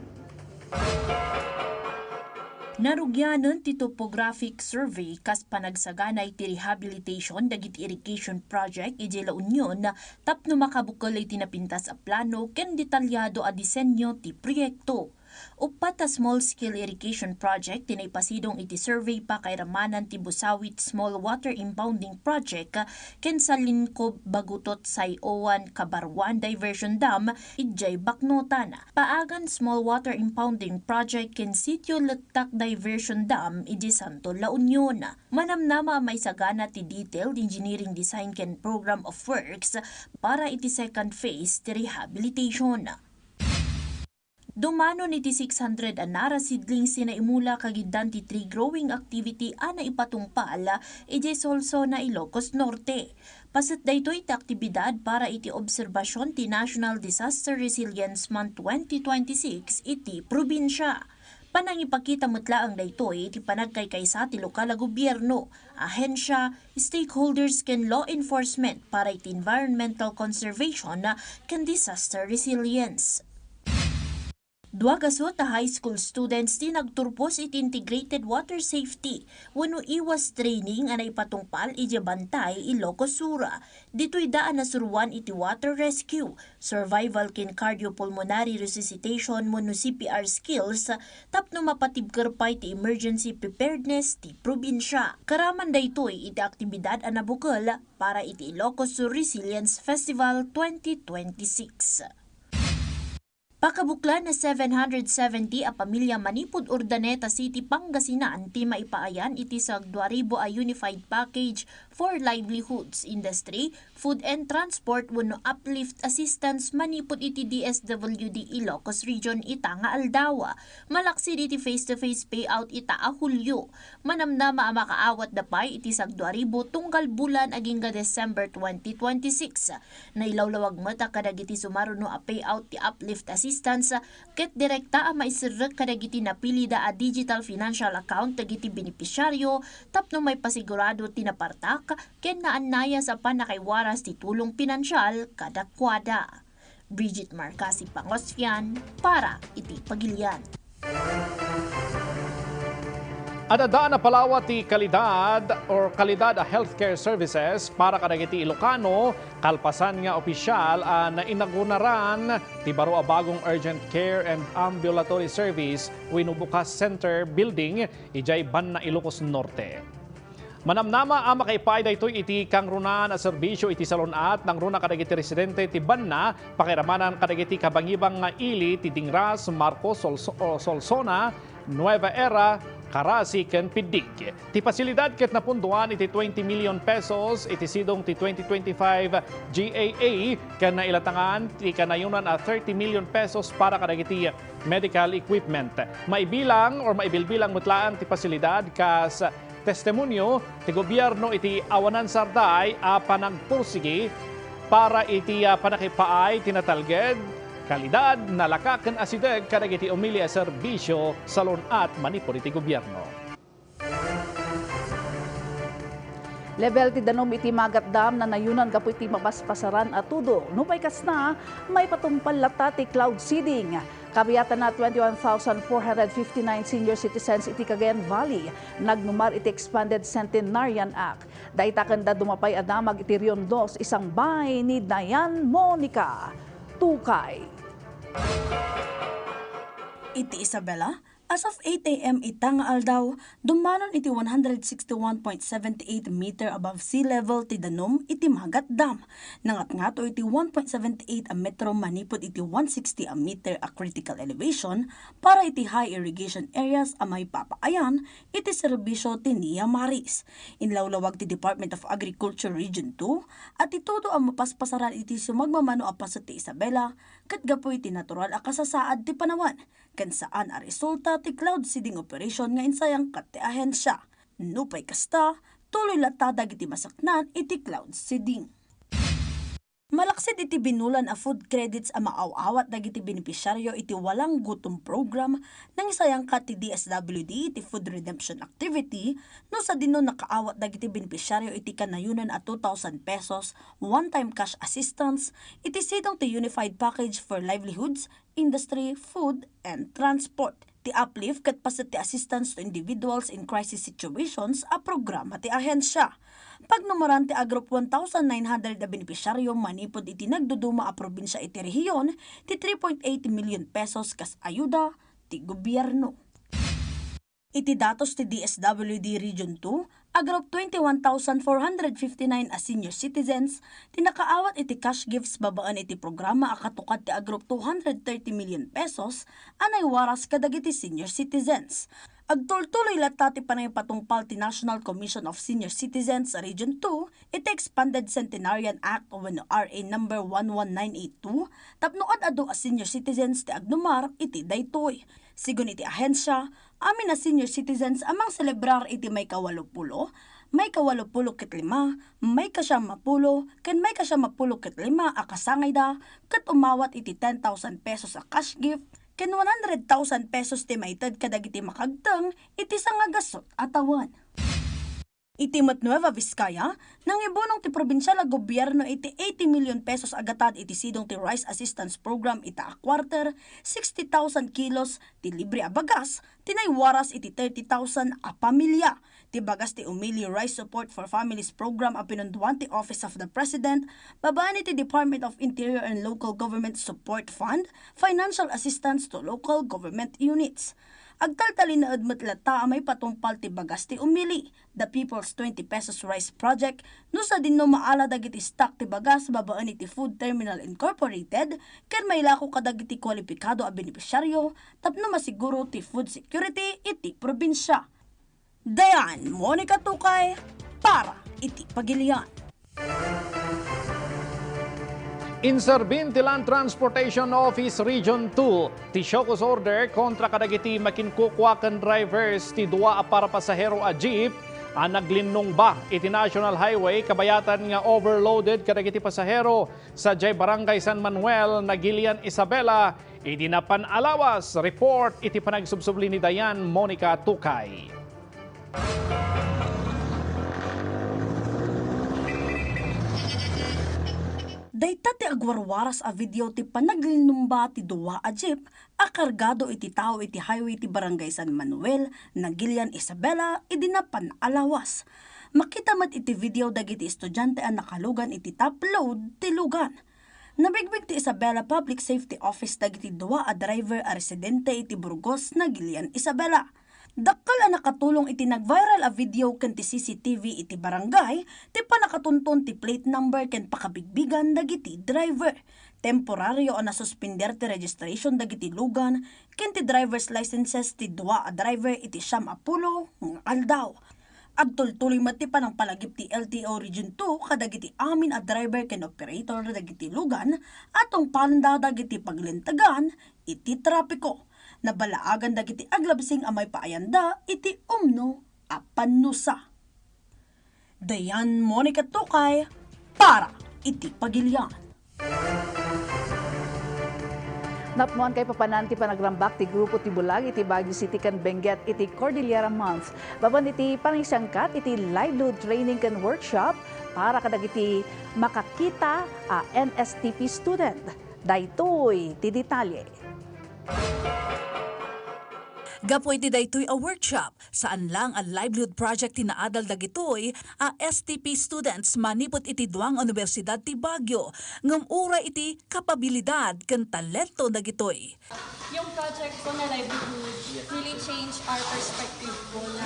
Narugianen ti topographic survey kas panagsagana iti rehabilitation dagiti irrigation project idiay La Union tapno makabukel iti napintas a plano ken detalyado a disenyo ti proyekto. Uppat a small-scale irrigation project ti naipasidong iti survey pakairamanan ti Busawit Small Water Impounding Project ken Salinco Bagutot Sayoan Kabaruan Diversion Dam idiay Baknotan. Paagan Small Water Impounding Project ken Sitio Lettak Diversion Dam idiay Santo La Union. Manamnama a maisagana ti detailed engineering design ken program of works para iti second phase ti rehabilitation. Dumanon iti six hundred a nara seedlings ti naimula kagiddan ti tree growing activity a naipatungpal idiay Solsona, Ilocos Norte. Paset daytoy ti aktibidad para iti obserbasion ti National Disaster Resilience Month twenty twenty-six iti probinsia. Panangipakita met laeng daytoy iti panagkaykaysa ti lokal a gobierno, ahensya, stakeholders ken law enforcement para iti environmental conservation ken disaster resilience. Dua gasut a high school students ti nagturpos iti integrated water safety wenno iwas training a naipatungpal idiay Bantay, Ilocos Sur. Ditoy da a nasuroan iti water rescue, survival ken cardiopulmonary resuscitation wenno C P R skills tapno mapatibker pay ti emergency preparedness ti probinsia. Karaman daytoy iti aktibidad a nabukel para iti Ilocos Sur Resilience Festival twenty twenty-six. Pakabuklan a seven hundred seventy a pamilia manipud Urdaneta City, Pangasinan ti maipaayan iti sagdua ribu a Unified Package for Livelihoods Industry, Food and Transport wenno Uplift Assistance manipud iti D S W D Ilocos Region ita nga aldaw. Malaksid iti face-to-face payout ita a Hulio, manamnama a makaawatda pay iti sagdua ribu tunggal bulan agingga December twenty twenty-six. Nailawlawag met a kadagiti sumaruno a payout ti uplift assistance ket direkta a maiserrek kadagiti napilida a digital financial account dagiti benepisyaryo tapno maipasigurado ti napartak ken naannayas a pannakaiwaras ti tulong pinansial kadakuada. Bridget Marcasi Pangosfian para iti Pagilian. Ad-addaan a palawa ti kalidad or kalidad a healthcare services para kadagiti Ilocano, kalpasan nga opisyal a nainauguraran ti baro a bagong Urgent Care and Ambulatory Service wenno Bukas Center Building idiay Banna, Ilocos Norte. Manamnama a makaipaay daytoy iti kangrunaan a serbisyo iti salun-at, nangruna kadagiti residente ti banna, pakairamanan kadagiti kabangibang nga ili ti Dingras, Marcos, Sol-, o Solsona, Nueva Era, Carasi ken Piddig. Ti pasilidad ket napundoan iti twenty million pesos iti sidong ti twenty twenty-five G A A ken nailatangan ti kanayonan a thirty million pesos para kadagiti medical equipment. Maibilang or maibilbilang met laeng ti pasilidad kas testimonio ti gobierno iti awanan sardeng a panagpursigi para iti, ah, panakipaay ti natalged, kalidad, nalaka ken asideg kadagiti umili a serbisio salun-at manipud iti gobierno. Level ti danum iti Magat Dam nanayonan gapu iti mapaspasaran a tudo. Nupay kasta, maipatungpal latta ti cloud seeding. Kabiatna twenty-one thousand four hundred fifty-nine senior citizens iti Cagayan Valley nagnumar iti expanded Centenarian Act. Dayta ken dadduma pay a damag iti Rion Dos, isangbay ni Dayan Monica. Tukay. Iti Isabela, as of eight A M ita nga aldaw, dumanon iti one hundred sixty-one point seven eight meter above sea level ti danum iti Magat Dam. Nangatngato iti one point seven eight a metro manipud iti one sixty a meter a critical elevation para iti high irrigation areas a maipapaayan iti serbisyo ti Nia Maris. Inlawlawag ti Department of Agriculture Region two a ti tudo a mapaspasaran iti sumagmamano a paset ti Isabela ket gapu iti natural a kasasaad ti panawen ken saan a resulta ti cloud seeding operation nga insayang ket ti ahensia. Nupay kasta, tuloy latta dagiti masaknaan iti cloud seeding. Malaksid iti binulan a food credits a maaw-awat dagiti benepisyaryo iti Walang Gutom Program, nangisayangkat ti D S W D iti food redemption activity no sadino nakaawat dagiti benepisyaryo iti kanayonan a two thousand pesos one-time cash assistance iti sidong ti Unified Package for Livelihoods, Industry, Food, and Transport. Ti Uplift ket paset ti Assistance to Individuals in Crisis Situations a programa ti ahensya. Pagnumeran ti agrup one thousand nine hundred a benepisyaryo manipud iti nagduduma a probinsia iti rehiyon ti three point eight million pesos kas ayuda ti gobierno. Iti datos ti D S W D Region two, agrup twenty-one thousand four hundred fifty-nine a senior citizens ti nakaawat iti cash gifts babaen iti programa a katukad ti agrup two hundred thirty million pesos a naiwaras kadagiti senior citizens. Agtultuloy latta ti panangipatungpal ti National Commission of Senior Citizens Region two iti Expanded Centenarian Act wenno R A number one one nine eight two tapno ad-adu a senior citizens ti agnumar iti daytoy. Sigun iti ahensya, amin a senior citizens a mangselebrar iti maikawalupulo, maikawalupulo ket lima, maikasiamapulo, ken maikasiamapulo ket lima a kasangayda ket umawat iti ten thousand pesos a cash gift ken one hundred thousand pesos ti maited kadagiti makagteng iti sangagasut a tawen. Iti met Nueva Vizcaya, nangibunong ti probinsial a gobierno iti eighty million pesos a gatad iti sidong ti Rice Assistance Program ita a quarter, sixty thousand kilos ti libre a bagas ti naiwaras iti thirty thousand a pamilya. Ti bagas ti umili Rice Support for Families Program a pinunduan ti Office of the President babaen iti Department of Interior and Local Government Support Fund, Financial Assistance to Local Government Units. Agtaltalinaed met latta a maipatungpal ti bagas ti umili, the People's twenty pesos Rice Project, no sadino maala dagiti stock ti bagas babaen iti Food Terminal Incorporated ken mailako kadagiti kualipikado a benepisyaryo tapno masiguro ti food security iti probinsia. Dayan Monica Tukay para iti Pagilian. Inserbin ti Land Transportation Office Region two ti show cause order kontra kadagiti makinkukua ken drivers ti dua a parapasahero a jeep a naglinnungba iti National Highway kabayatan nga overloaded kadagiti pasahero sadiay Barangay San Manuel, Nagilian, Isabela, idi napan a lawas. Report iti panagsubsubli ni Dayan Monica Tukay. Dayta ti agwarwaras a video ti panaglinnungba ti dua a jeep a kargado iti tao iti highway ti Barangay San Manuel, Nagilian, Isabela, idi napan a lawas. Makita met iti video dagiti estudiante a nakalugan iti top load ti lugan. Nabigbig ti Isabela Public Safety Office dagiti dua a driver a residente iti Burgos, Nagilian, Isabela. Dakkel a nakatulong iti nag-viral a video ken ti C C T V iti barangay ti pannakatunton ti plate number ken pakabigbigan dagiti driver. Temporario a nasuspender ti registration dagiti lugan ken ti driver's licenses ti dua a driver iti siam a pulo nga aldaw. Agtultuloy met ti panangpalagip ti L T O Region two kadagiti amin a driver ken operator dagiti lugan a tungpalenda dagiti paglintegan iti trapiko. Nabalaagan dagiti aglabsing a maipaayanda iti umno a pannusa. Dayan Monica Tukay para iti Pagilian. Napnoan kaipapanan ti panagrambak ti grupo ti bulag iti Baguio City ken Benguet iti Cordillera Month. Babaen iti panangisangkat iti livelihood training ken workshop para kadagiti makakita a N S T P student. Daytoy ti detalye. Gapu iti daytoy a workshop, saan lang a livelihood project ti naadal dagitoy a S T P students manipud iti dua nga universidad ti Baguio, ngem uray iti kapabilidad ken talento dagitoy. Yung project ko na livelihood really changed our perspective po na,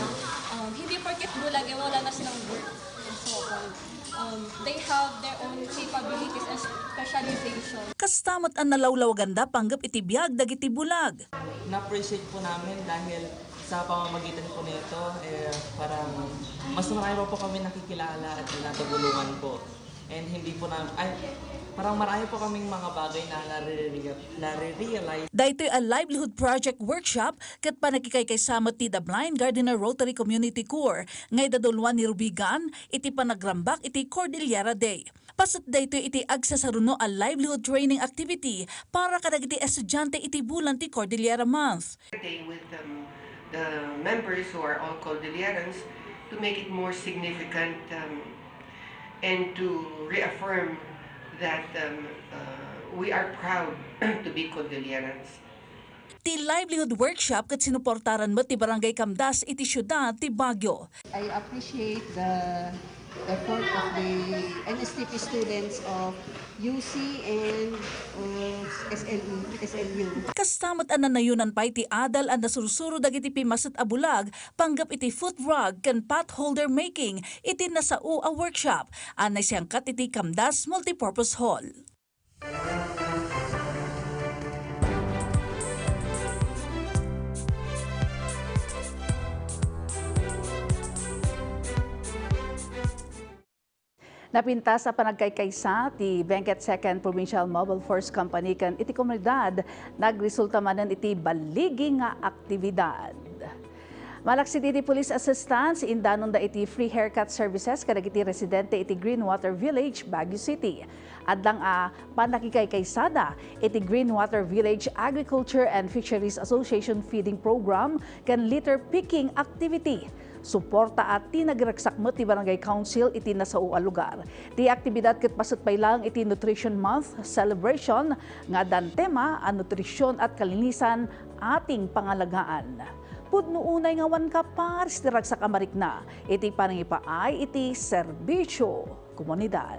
um, hindi porket bulag, eh, wala na silang work and so on. Um, they have their own capabilities and specialization. Kasta met a nalawlawaganda panggep iti biag dagiti bulag. Na-appreciate po namin dahil sa pamamagitan po nito, eh, parang mas marami pa po kami nakikilala at natutulungan po. And hindi po na, ay, parang marami po kaming mga bagay na nare-realize. Daytoy a livelihood project workshop ket pannakikaykaysa met ti The Blind Gardener Rotary Community Corps nga idaduluan ni Rubigan iti panagrambak iti Cordillera Day. Paset daytoy iti agsasaruno a livelihood training activity para kadagiti estudiante iti bulan ti Cordillera Month. Day with, um, the members who are all Cordillerans to make it more significant, um, and to reaffirm that, um, uh, we are proud to be Cordillerans. Ti livelihood workshop ket sinuportaran met ti Barangay Camdas iti siudad ti Baguio. I appreciate the effort of the N S T P students of U C and, uh, S L E, S L U. Kasta met a nanayonan pay ti adal a nasursuro dagiti pimmaset a bulag panggep iti foot rug ken pot holder making iti nasao a workshop a naisangkat iti Camdas Multipurpose Hall. Napintas a panagkaykaysa ti Benguet Second Provincial Mobile Force Company ken iti komunidad, nagresulta manen iti baligi nga aktibidad. Malaksid iti police assistance, indanonda iti free haircut services kadagiti residente iti Green Water Village, Baguio City. Adda nga pannakikaykaysada iti Green Water Village Agriculture and Fisheries Association Feeding Program ken litter picking activity. Suporta a tinagraksak met ti Barangay Council iti nasao a lugar. Ti aktibidad ket paset pay laeng iti Nutrition Month celebration nga addan tema a nutrisyon at kalinisan ating pangalagaan. Pudno unay nga awan kaparis ti ragsak a marikna iti panangipaay iti serbisyo komunidad.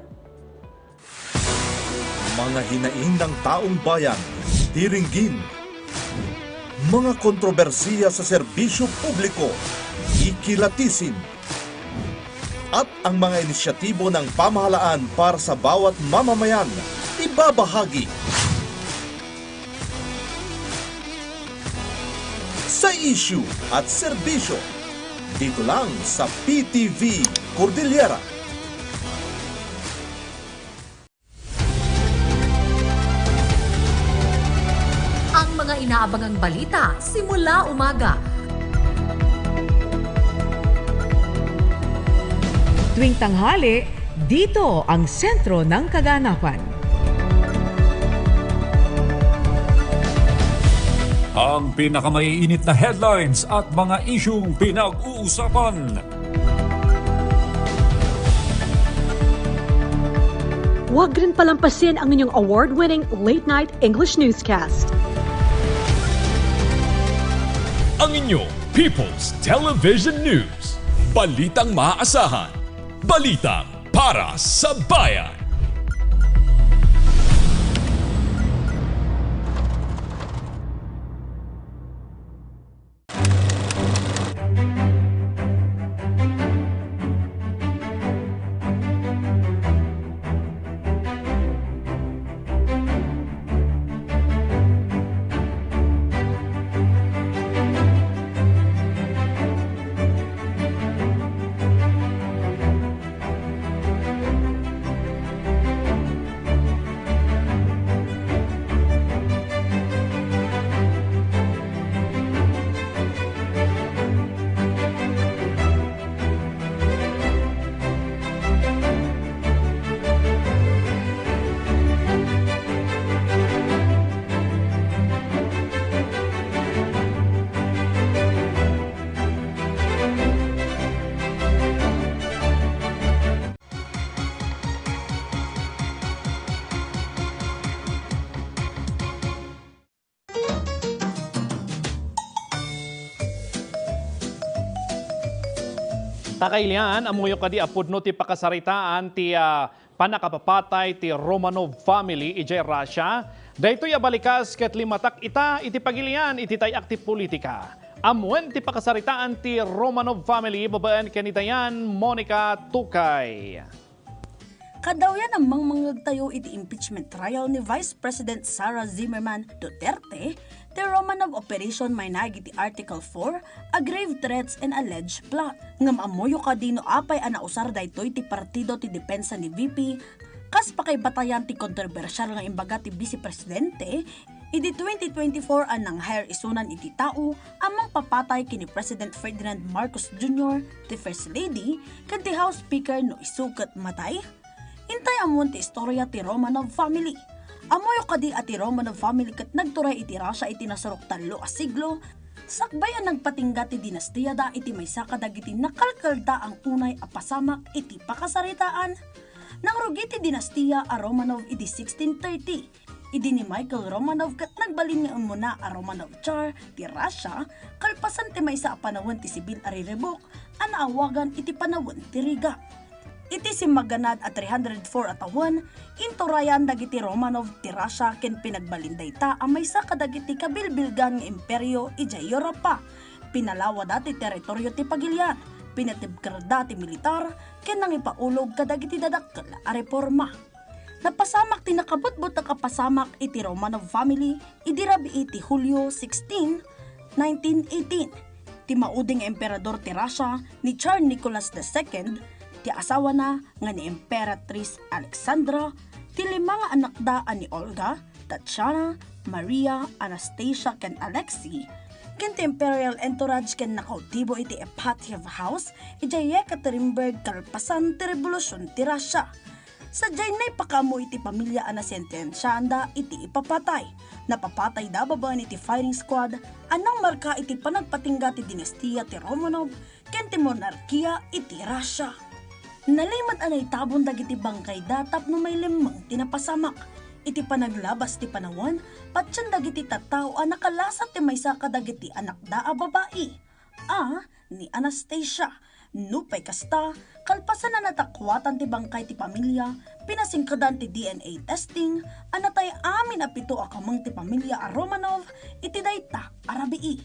Mga hinaing ng taong bayan, tiringgin. Mga kontrobersiya sa serbisyo publiko, ikilatisin. At ang mga inisyatibo ng pamahalaan para sa bawat mamamayan, ibabahagi. Sa isyu at serbisyo, dito lang sa P T V Cordillera. Ang mga inaabangang balita simula umaga. Tuwing tanghali, dito ang sentro ng kaganapan. Ang pinakamaiinit na headlines at mga isyung pinag-uusapan. Huwag rin palampasin ang inyong award-winning late-night English newscast. Ang inyong People's Television News. Balitang maaasahan. Balitang para sa bayan. Ta kailian, ammoyo kadi a pudno ti pakasaritaan ti, ah, pannakapapatay ti Romanov family idiay Russia? Daytoy a balikas ket limmatak ita iti pagilian iti tay-ak ti politika. Ammoen ti pakasaritaan ti Romanov family babaen ken ni Diane Monica Tukay. Kadawyan a mangmangngegtayo iti impeachment trial ni Vice President Sara Zimmerman Duterte, ti Romanov operation mainaig iti Article four a grave threats and alleged plot. Ngem ammoyo kadi no apay a nausar daytoy ti partido ti depensa ni V P kas pakaibatayan ti kontrobersial nga imbaga ti Vice Presidente, idi twenty twenty-four a nang-hire isunan iti tao a mangpapatay ken ni President Ferdinand Marcos Junior, ti First Lady, ken ti House Speaker no isu ket matay? Intay ammoen ti istorya ti Romanov family. Ammoyo kadi a ti Romanov family ket nagturay iti Russia iti nasurok tallo a siglo, sakbay a nagpatingga ti dinastiyada iti maysa kadagiti nakalkaldaang unay a pasamak iti pakasaritaan. Nangrugi ti dinastia a Romanov idi sixteen thirty, idi ni Michael Romanov ket nagbalin nga immuna a Romanov Tsar ti Russia, kalpasan ti maysa a panawen ti sibil a riribuk a naawagan iti panawen ti Riga. Iti simmaganad a three hundred four a tawen, inturayan dagiti Romanov ti Russia ken pinagbalin dayta a maysa kadagiti kabilbilgan nga imperio idiay Europa. Pinalawada ti teritorio ti pagilian, pinatibkerda ti militar, ken nangipaulog kadagiti dadakkel a reforma. Napasamak ti nakabutbuteng a pasamak iti Romanov family idi rabii ti Hulio sixteen, nineteen eighteen. Ti maudi nga emperador ti Russia ni Tsar Nicholas the Second, ti asawana nga ni Emperatris Alexandra, ti lima nga anakda a ni Olga, Tatiana, Maria, Anastasia, ken Alexei, ken ti imperial entourage ken nakautibo iti Ipatiev House idiay Yekaterinburg kalpasan ti Rebolusion ti Russia. Sadiay naipakaammo iti pamilia a nasentensiaanda iti ipapatay. Napapatayda babaen iti firing squad a nangmarka iti panagpatingga ti dinastia ti Romanov ken ti monarkia iti Russia. Nalimed a naitabon dagiti bangkayda tapno mailemmeng ti napasamak. Iti panaglabas ti panawen, patien dagiti tattao a nakalasat ti maysa kadagiti anakda a babai, a ni Anastasia. Nupay kasta, kalpasan a natakuatan ti bangkay ti pamilia, pinasingkedan ti D N A testing a natay amin a pito a kameng ti pamilia a Romanov iti dayta a rabii.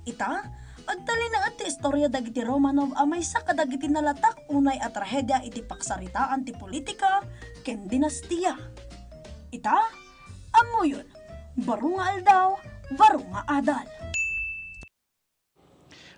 Ita, agtalinaed ti istoria dagiti Romanov a maysa kadagiti nalatak unay a trahedia iti paksaritaan ti politika ken dinastia. Ita, ammoyon, baro nga aldaw, baro nga adal.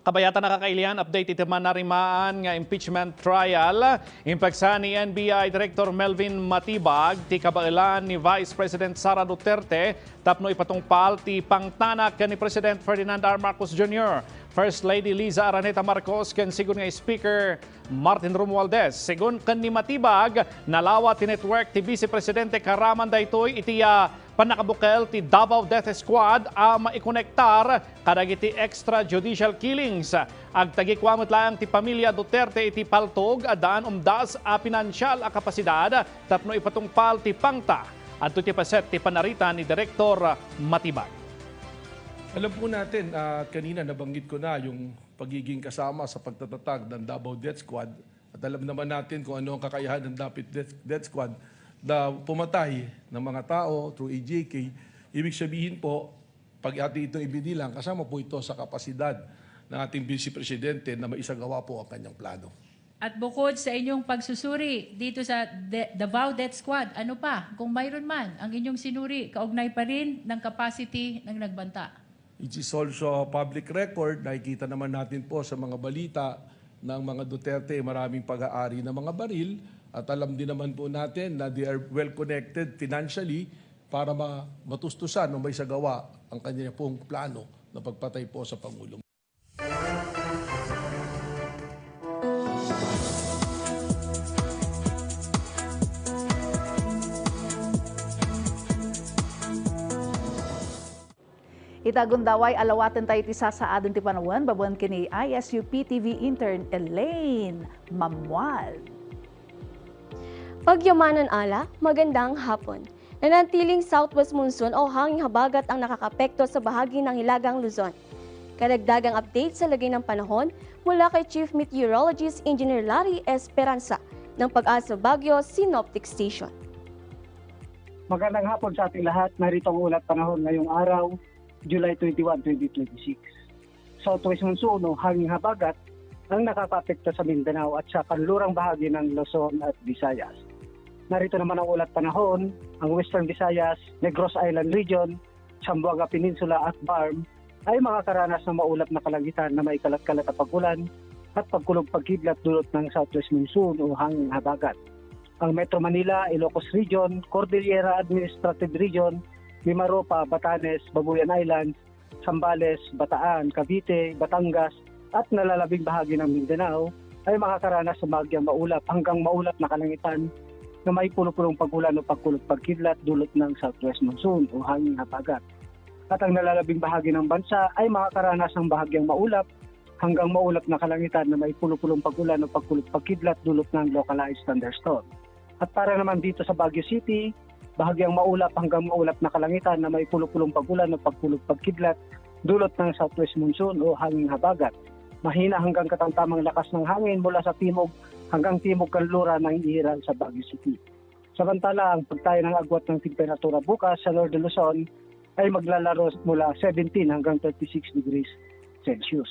Kabayatan a kakailian, update iti mannarimaan nga impeachment trial. Impagsa ni N B I Director Melvin Matibag ti kabaelan ni Vice President Sara Duterte tapno ipatungpal ti pangtana ken ni President Ferdinand R. Marcos Junior, First Lady Liza Araneta Marcos ken sigun nga Speaker Martin Romualdez. Sigun ken ni Matibag, nalawa ti network ti Vice Presidente karaman daytoy iti, ah, pannakabukel ti Davao Death Squad a maikonektar kadagiti extrajudicial killings. Agtagikua met laeng ti pamilia Duterte iti paltog a daan umdas a pinansial a kapasidad tapno ipatungpal ti pangta. Adtoy ti paset ti panarita ni Direktor Matibag. Alam po natin, ah, kanina nabanggit ko na yung pagiging kasama sa pagtatatag ng Davao Death Squad. At alam naman natin kung ano ang kakayahan ng Davao Death, Death Squad na pumatay ng mga tao through A J K. Ibig sabihin po, pag atin itong ibinilang, kasama po ito sa kapasidad ng ating Vice Presidente na maisagawa po ang kanyang plano. At bukod sa inyong pagsusuri dito sa De-, Davao Death Squad, ano pa, kung mayroon man, ang inyong sinuri, kaugnay pa rin ng capacity ng nagbanta? It is also public record, nakikita naman natin po sa mga balita na ang mga Duterte ay maraming pag-aari ng mga baril, at alam din naman po natin na they are well connected financially para ma-, matustusan o maisagawa ang kanya pong plano na pagpatay po sa Pangulo. Ita gundaway a lawaten tayo ti sasaaden ti panawen babaen ken ni I S U P T V intern Elaine Mamual. Pagyamanan ala, magandang hapon. Nananatiling southwest monsoon o hanging habagat ang nakakaapekto sa bahagi ng Hilagang Luzon. Kadagdagang update sa lagay ng panahon mula kay Chief Meteorologist Engineer Larry Esperanza ng Pag-asa Baguio Synoptic Station. Magandang hapon sa ating lahat. Narito ang ulat panahon ngayong araw, July twenty-one, twenty twenty-six. Southwest monsoon o hanging habagat ang nakakaapekto sa Mindanao at sa kanlurang bahagi ng Luzon at Visayas. Narito naman ang ulat panahon, ang Western Visayas, Negros Island Region, Zamboanga Peninsula at BARMM ay makakaranas ng maulap na kalangitan na may kalat-kalat a pag-ulan at pagkulog pagkidlat dulot ng southwest monsoon o hanging habagat. Ang Metro Manila, Ilocos Region, Cordillera Administrative Region, Mimaropa, Batanes, Babuyan Islands, Zambales, Bataan, Cavite, Batangas, at nalalabing bahagi ng Mindanao ay makakaranas ng bahagyang maulap hanggang maulap na kalangitan na maipulupulong pag-ulan o pagkulog pagkidlat dulot ng southwest monsoon o hanging habagat. At ang nalalabing bahagi ng bansa ay makakaranas ng bahagyang maulap hanggang maulap na kalangitan na maipulupulong pag-ulan o pagkulog pagkidlat dulot ng localized thunderstorm. At para naman dito sa Baguio City, bahagyang maulap hanggang maulap na kalangitan na maipulupulong pag-ulan o pagkulog pagkidlat dulot ng southwest monsoon o hanging habagat. Mahina hanggang katamtamang lakas ng hangin mula sa timog hanggang timog kanluran ang iiral sa Baguio City. Samantala, ang pagtayo ng agwat ng temperatura bukas sa Northern Luzon ay maglalaro mula seventeen hanggang thirty-six degrees Celsius.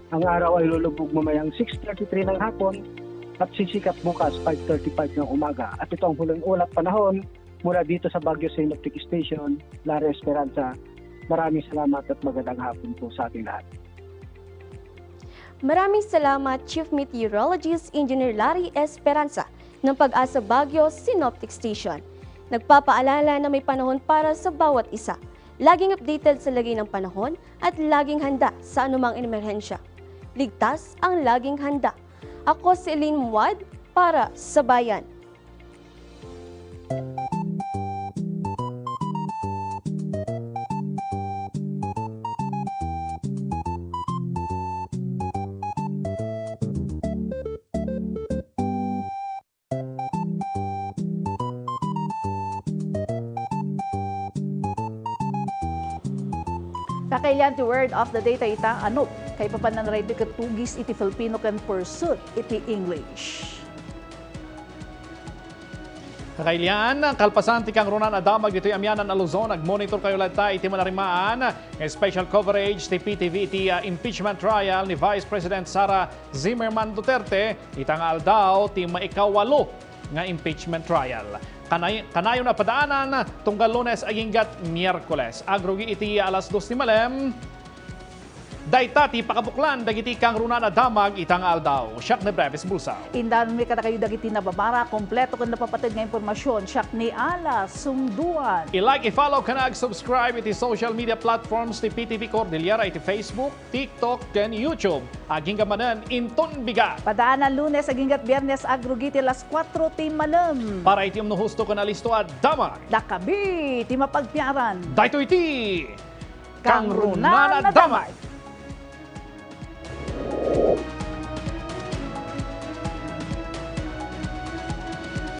Ang araw ay lulubog mamayang six thirty-three ng hapon at sisikat bukas five thirty-five ng umaga. At ito ang huling ulat panahon mula dito sa Baguio Synoptic Station, Larry Esperanza. Maraming salamat at magandang hapon po sa ating lahat. Maraming salamat, Chief Meteorologist Engineer Larry Esperanza ng Pag-asa Baguio Synoptic Station. Nagpapaalala na may panahon para sa bawat isa. Laging updated sa lagay ng panahon at laging handa sa anumang emerhensya. Ligtas ang laging handa. Ako si Eileen Muad para sa Bayan. Kakailian ti word of the day ta ita, anop. Kaipapan na ngaraytoy ket tugis iti Filipino ken pursuit iti English. Kakailian, kalpasan ti kangrunan a damag ditoy amianan a Luzon, agmonitorkayo latta iti manarimaan nga special coverage ti P T V iti, ah, impeachment trial ni Vice President Sara Zimmerman Duterte. Ita nga aldaw ti maikawalo nga impeachment trial. Kanay-, kanayon a padaanan tunggal Lunes aginggat Miyerkules. Agrugi iti alas dos ti malem. Dayta ti pakabuklan dagiti kangrunan a damag ita nga aldaw. Siak ni Brevis Bulsaw. Indanonmi kadakayo dagiti nababara, kompleto ken napapateg nga impormasyon. Siak ni Ala Sungduan. I-like, i-follow ken ag-subscribe iti social media platforms ti P T V Cordillera iti Facebook, TikTok ken YouTube. Agingga manen inton bigat. Padaanan Lunes aginggat Biernes agrugi ti alas kuatro ti malem. Para iti umno husto ken alisto a damag. Dakabi ti mapagpiaran. Daytoy ti Kangrunan a Damag.